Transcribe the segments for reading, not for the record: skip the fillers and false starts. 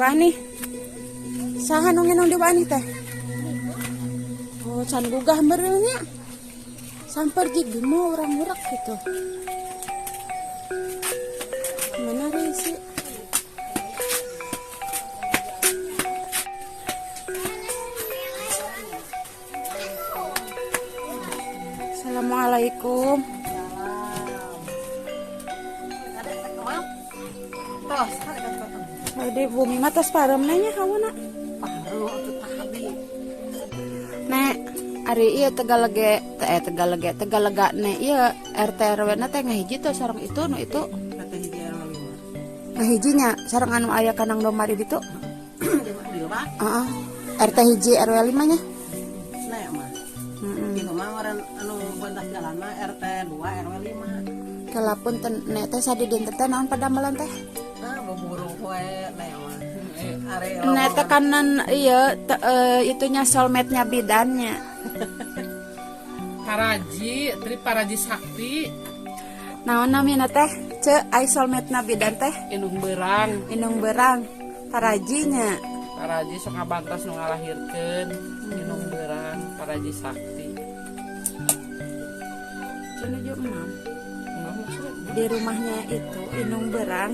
Diwani. Saha nu nginum diwani teh? Oh, can gugah meureun nya. Samper jig mah urang-urak gitu. Mana sih? Assalamualaikum. Di bumi mah tos parem nya hawana. Nek, ari ieu Tegalege, eh Tegalege, Tegalega nek ieu RT RW na teh ngahiji teh sareng itu nu itu. Ngahiji nya sareng anu aya kandang domba di ditu. Heeh. RT 1 RW 5 nya. Nek mah. Itu mah ngaran anu bentas jalan mah RT 2 RW 5. Kalapun nek teh sadi dinten teh naon padamelan teh? Nah, buburu we nek mah. Nek teh kanan ieu itunya soulmate-nya bidannya. Paraji, tri paraji sakti. Naon namina teh? Ce ai soulmate-na bidan teh? Indung berang. Indung berang. Parajinya. Paraji sok ngabantos nu ngalahirkeun. Indung berang, paraji sakti. Menuju 6. Di rumahnya itu Indung Berang.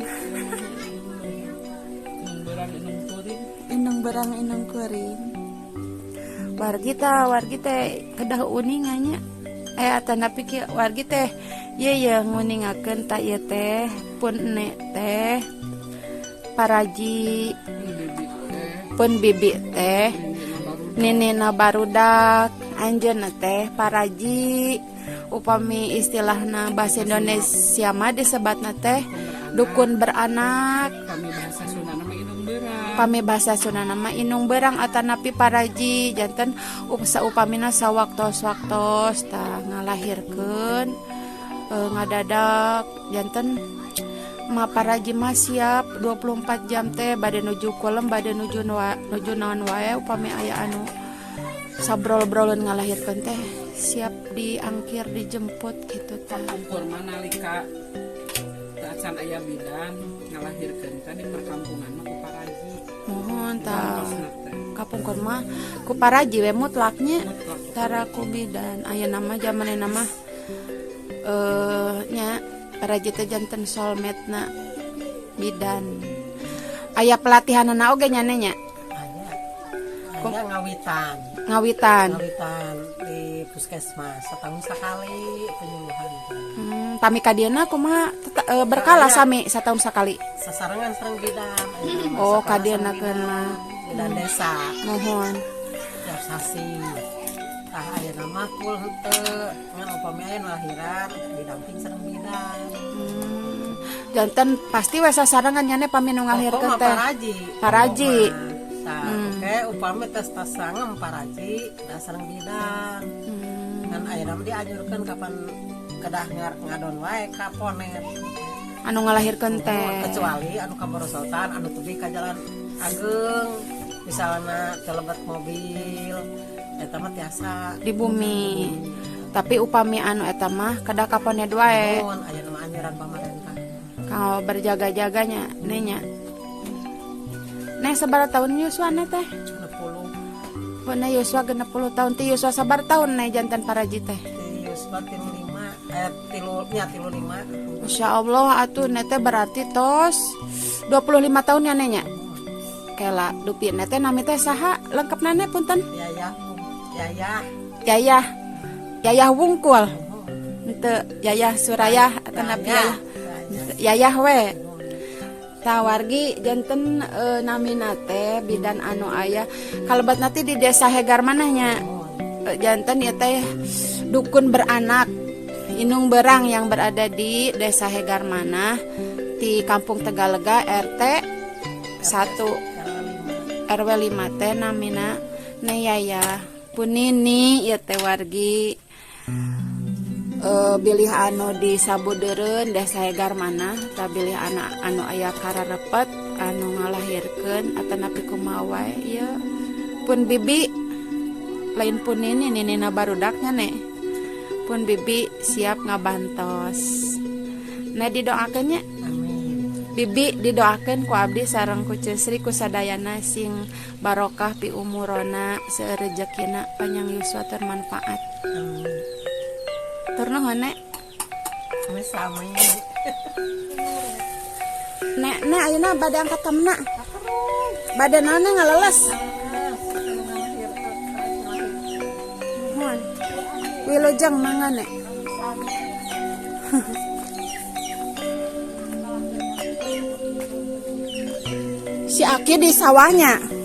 Indung Berang, Indung Kuring. Indung Berang, Indung Kuring. Wargi ta, wargi teh kedah uningannya. Atanapi kieu wargi teh ieu ye nguningakeun ta ieu teh pun nek teh paraji pun bibi teh ninina barudak anjeunna teh paraji. Upami istilahna bahasa Indonesia mah disebatna teh dukun beranak. Pami bahasa Sunda mah indung berang. Pami bahasa Sunda mah indung berang atanapi paraji janten saupamina sawaktos-waktos tah ngalahirkeun ngadadak janten ma paraji mah siap 24 jam teh bade nuju kulem bade nuju nuju naon wae upami aya anu sabrol-broleun ngalahirkeun teh siap diangkir dijemput gitu tah. Kapungkur mah nalika teu acan aya bidan ngalahirkeun teh di perkampungan mah ku paraji. Muhun tah. Kapungkur mah ku paraji we mutlaknya tara ku bidan. Ayeuna mah jamanna mah nya paraji teh janten soulmate-na bidan. Aya pelatihanana oge nya nya. Aya ngawitan. Ngawitan. Ngawitan di puskesmas setahun sekali penyuluhan. Pami kadieuna kumaha berkala sami setahun sekali? Sasarengan sareng bidan. Oh, kadieuna mah bidan desa. Muhun. Tiap sasi. Tah ayeuna mah kul henteu ngan upami aya nu lahiran didamping sareng bidan. Janten pasti we sasarengan nya pami nu ngalahirkeun teh. Paraji. Paraji. Oke, upami tes tas sangem paraji da sareng bidan. Kan ayeuna mah dianjurkeun kapan kedah ngadon wae ka ponet. Anu ngalahirkeun teh. Kecuali anu kaborosotan anu tebih ka jalan ageung, misalna telebet mobil eta mah tiasa di bumi. Tapi upami anu eta mah kedah ka ponet wae. Mun ayeuna mah anjuran pamarentah. Kalau berjaga-jaganya nenya. Neng sabaraha tahun yuswana teh? 60. Puna yuswa 60 tahun ti yuswa sabaraha tahun neng jantan paraji teh? Ti yuswa 35 tilu nya 35. Masya Allah atuh neng teh berarti tos 25 tahun ya neng nya. Kela dupi neng teh nami teh saha lengkap nane punten? Yayah. Yayah. Yayah. Yayah Wungkul. Henteu Yayah Surayah atanapi Yayah. Yayah we. Tawargi janten namina teh bidan anu aya kalebat nanti di desa Hegar manahnya janten ya teh dukun beranak Inung Berang yang berada di desa Hegar Manah di Kampung Tegalega RT 1 RW 5 teh namina Neyaya punini ya teh wargi bilih anu di Sabudeureun desa Hegar Manah ta bilih anak anu aya kararepet anu ngalahirkeun atanapi kumaha wae ieu pun bibi lain pun ini ninina barudaknya nek pun bibi siap ngabantos. Nah didoakeun nya. Amin. Bibi didoakeun ku abdi sareng ku Ceu Sri ku sadayana sing barokah pi umurona, seueur rejekina, panjang yuswa, termanfaat. Tur nuhun, Nek. Sami. Nek, nek ayeuna bade angkat ka mana? Bade naon ngaleles? Nuhun. Wilujeng mangga, Nek. Si Aki di sawahnya.